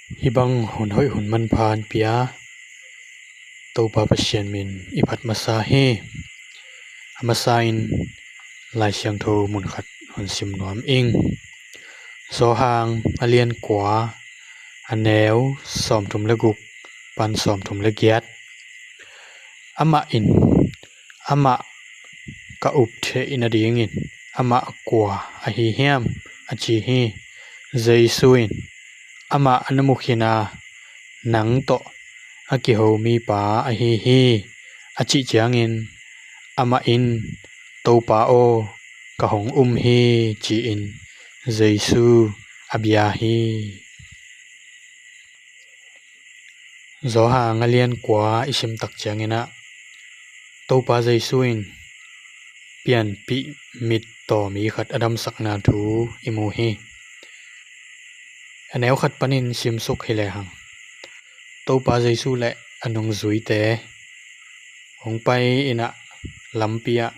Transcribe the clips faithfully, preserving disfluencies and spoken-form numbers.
Hih bang hun hoih hun manpha hong pia Topa Pasian min i phat masa hi. A masa in Lai Siangtho mun khat hong sim nuam ing. Johan a lian kua, a neu sawmthum le guk pan sawmthum le giat. Amah in, amah ka up theih nadingin amah kua ahi hiam, a ci hi. Jesu in, amah na mu khin a, nang tawh a kiho mipa ahi hi, a cih ciangin amah in, Topa aw, ka hong um hi, ci-in Jesu a bia hi. Johan a lian kua i sim tak ciangin ah, Topa Jesu in pianpih mittaw mi khat a damsakna thu i mu hi. A neu khat panin simsuk hi lehang, Topa Jesu le a nungzuite hong pai in ah, lampi ah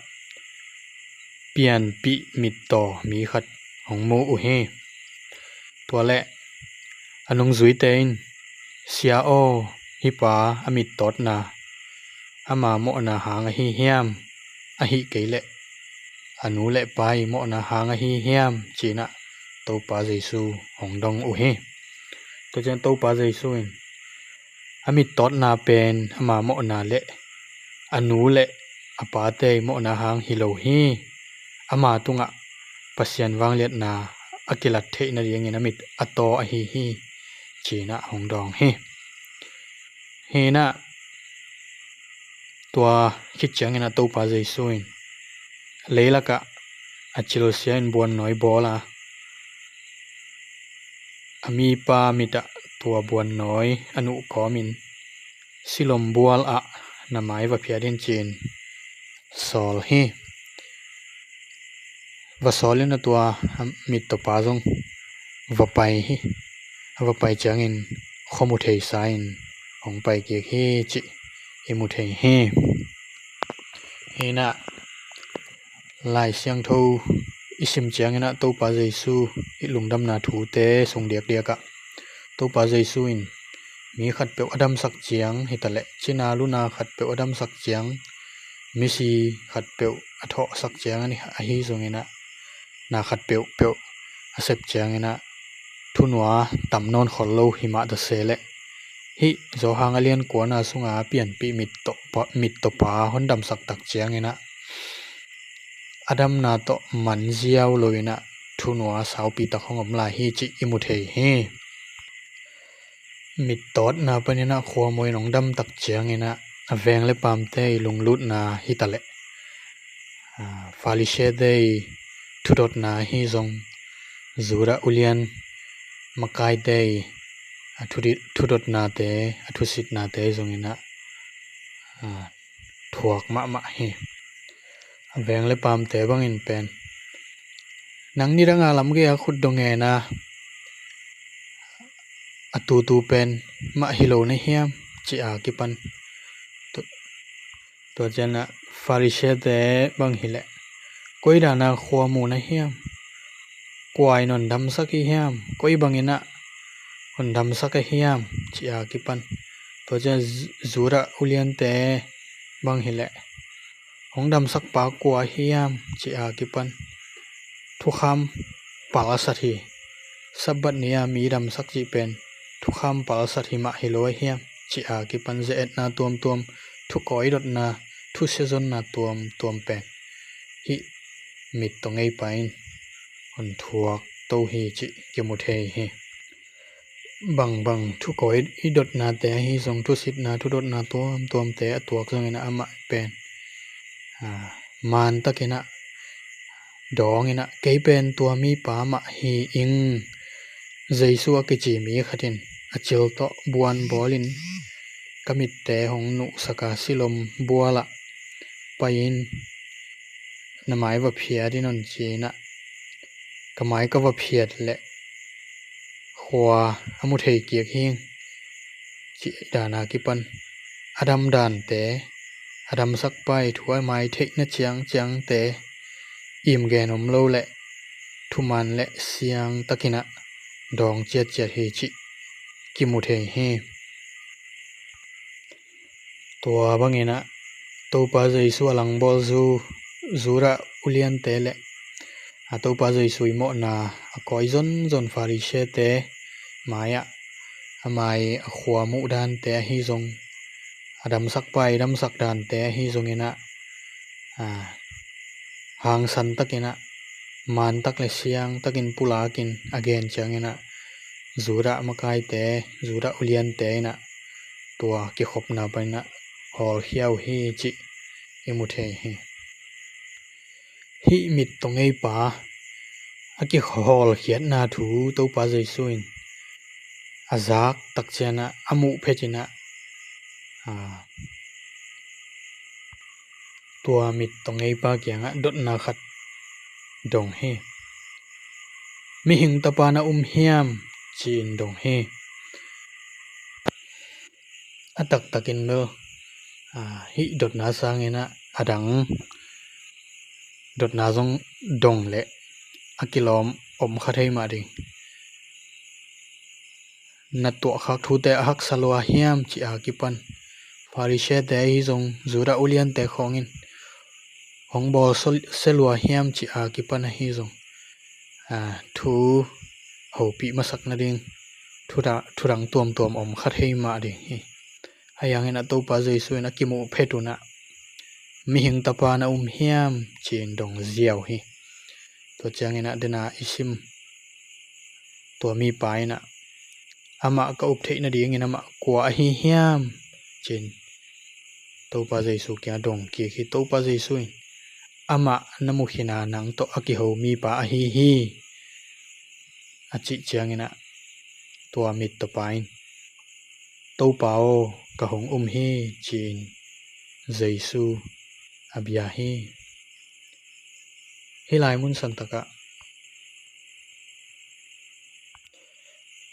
pianpih mittaw mi khat hong mu uh hi. Tua leh a nungzuite in, Sia aw, hih pa a mittawtna ama mawhna hang ahi hiam, ahih kei leh a nu le pa i mawhna hang ahi hiam, ci-in ah Topa Jesu hong dong uh hi. Tua ciang Topa Jesu in, a mittawtna pen ama mawhna le a nu le a pate i mawhna hang hi lo hi. Ama tungah Pasian vangliatna a kilat theih nadingin a mit a taw ahi hi, ci-in ah hong dawng hi. Hi in ah, tua khit ciangin ah Topa Jesu in leilakah a cilsia in buannawi bawl a, a mipa mit ah tua buannawi a nuh kawmin, silom bual ah na mai va phiat in, ci-in sawl hi. Va sawl in ah tua a mittawpa zong va pai hi. A va pai ciangin khuamu theisa in hong pai kik hi, cih i mu thei hi. Hi in ah, Lai Siangtho i sim ciangin ah Topa Jesu i lungdamna thute sung diakdiak ah Topa Jesu in mi khatpeuh a damsak ciang hi ta leh, cina luna khatpeuh a damsak ciang, misi khatpeuh a thawhsak ciang ahi zongin ah, na khatpeuhpeuh a sep ciangin ah, thunua tam nawn khol lo hi mah ta se leh, hih Johan a lian kuana sunga pianpih mittawpa, mittawpa hong damsak tak ciangin ah, a damna tawh man ziau lo in ah, thunua saupi tak hong om lai hi, cih i mu thei hi. Mittawtna panin ah khuamuan in hong dam tak ciangin ah, a veng le paamte i lunglutna hi ta leh, a, Farisee-te i thudotna ahi zong, Judah ulian makaite i a thudit-, thudotnate, a thusitnate zongin ah, a, thuak mahmah hi. A veng le paamte bangin pen, nang nidanga lam gei-a khut dong ngen a, a tutu pen mah hi lo na hiam, ci-a kipan. Tu-, tua ciangin ah Farisee-te bang hi leh, koi dana khuamu na hiam, kua in hong damsak hi hiam, koi bangin ah hong damsak a hiam, ci-a kipan. Tua ciangin Ju-, Judah uliante bang hi leh, hong damsakpa kua hiam, ci-a kipan. Thukham palsat hi. Sabbath ni-a mi damsak cih pen thukham palsat hi mah hi lo a hiam, ci-a kipan ze-etna tuamtuam, thukawi dotna, thusia zonna tuamtuam pen hih mittaw ngeipa in hong thuak to hi, cih kimu thei hi. Bangbang thukawi i dotnate ahi zong, thusitna, thudotna tuamtuamte a tuak zongin ah amah pen, a, maan takin ah, dawngin ah, kei pen tua mipa mah hi ing. Jesu a kici mi khat in a cil tawh buan bawlin ka mitte hong nuhsak a, silom bual ah pai-in na mai va phiat in, hong ci-in ah, ka mai ka va phiat leh khua a mu thei kik hi ing, cih dana kipan. A dam dante, a damsakpa i thu a mai theihna ciangciangte, im gen om lo leh thuman le siang takin ah dawng ciatciat hi, cih kimu thei hi. Tua bangin ah Topa Jesu a langbawl Ju, Judah uliante le a Topa Jesu i mawhna a kawi zonzon Farisee-te mai-ah a mai a khua muh dante ahi zong, a damsakpa i damsak dante ahi zongin ah, a, hangsan takin ah, mantak le siangtakin pulakin a gen ciangin ah, Judah makaite, Judah uliante in ah tua kikhopna panin ah hawlkhia uh hi cih i mu thei hi. Hih mittaw ngeipa a kihawlkhiatna thu Topa Jesu in a zak tak ciangin ah, a muh phetin ah, a, tua mittaw ngeipa kiangah dotna khat dong hi. Mihing Tapa na um hiam, ci-in dong hi. A taktakin bel, a, hih dotna sangin ah a dang dotna zong dong leh a kilawm om kha thei mah ding. Na tuahkhak thute a haksa lua hiam, ci a kipan Farisee-te ahi zong, Judah uliante khawngin hong bawlsia lua hiam, ci a kipan ahi zong, a, thu hopih masak nading thu da-, thu dang tuamtuam om kha thei mah ding hi. Ahi hangin ah Topa Jesu in a kimuh phet un ah, Mihing Tapa na um hiam, ci-in dong ziau hi. Tua ciangin ah dena i sim tua mipa in ah, Amah ka up theih nadingin amah kua ahi hiam, ci-in Topa Jesu kiangah dong kik hi. Topa Jesu in, Amah na mu khin a, nang tawh a kiho mipa ahi hi, a cih ciangin ah tua mittawpa in, Topa aw, ka hong um hi, ci-in Jesu a bia hi. Hih lai mun santakah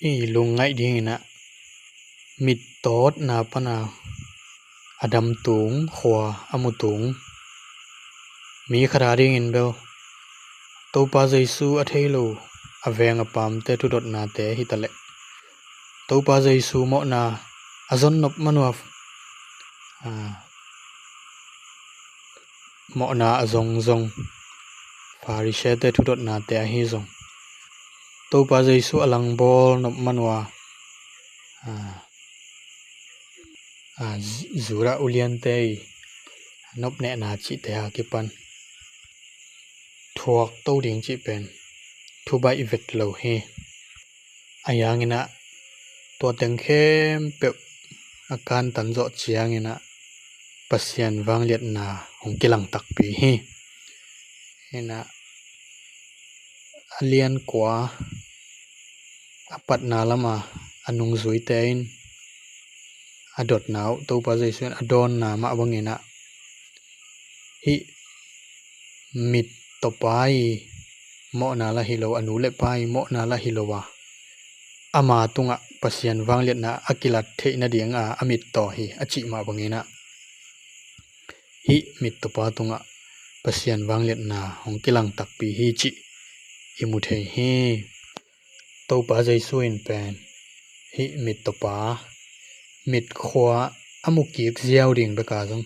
i lungngaih dingin ah mittawtna pana a dam tung, khua a mu tung mi khat a dingin bel Topa Jesu a thei lo a veng a pamte thudotnate hi taleh Topa Jesu mawhna a zon nop man ua, a, mawhna a zongzong Farisee-te thudotnate ahi zong, Topa Jesu a langbawl nop man ua, a, a, Judah uliante i nopnehna cihte a kipan thuak to ding cih pen thu baih vet lo hi. Ahi hangin ah tua teng khempeuh a kantan zawh ciangin ah Pasian vangliatna hong kilang takpi hi. Hi in ah a lian kua a patna lama a nungzuite in a dotna uh Topa Jesu in a dawnna mah bangin ah, hih mittawpa i mawhna lah hi lo, a nu le pa i mawhna lah hi lo a, ama tungah Pasian vangliatna a kilat theih nadinga a mittaw hi a cih mah bangin ah, hih mittawpa tungah Pasian vangliatna hong kilang takpi hi cih i mu thei hi. Topa Jesu in pen hih mittawpa mitkhua a mu kik ziau ding beka zong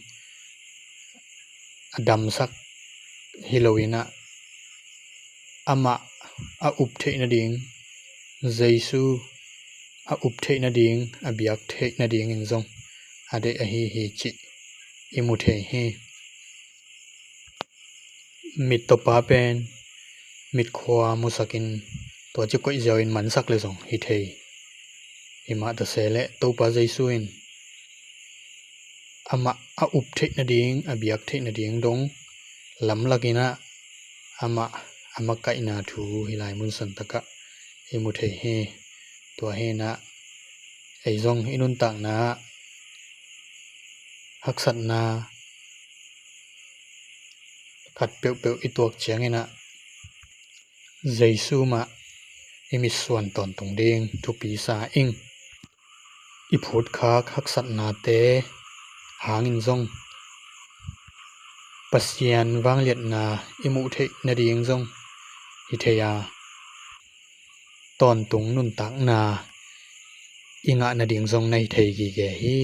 a damsak hi loin ah, amah a up theih nading, Jesu a up theih nading, a biak theih nadingin zong a deih ahi hi cih i mu thei hi. Mittawpa pen mitkhua musakin tua ci koih ziau in mansak le zong hi thei. Hi mah ta se leh Topa Jesu in amah a up theih nading, a biak theih nading dong lamlakin ah amah a makaihna thu hih lai mun santakah i mu thei hi. Tua hi in ah ei zong i nuntakna ah haksatna khat peuhpeuh i tuak ciangin ah Jesu mah i mitsuan tawntung ding thupi sa ing. I phutkhak haksatnate hangin zong Pasian vangliatna i muh theih nading zong hi thei a, tawntung nuntakna i ngah nading zong na hi thei gige hi.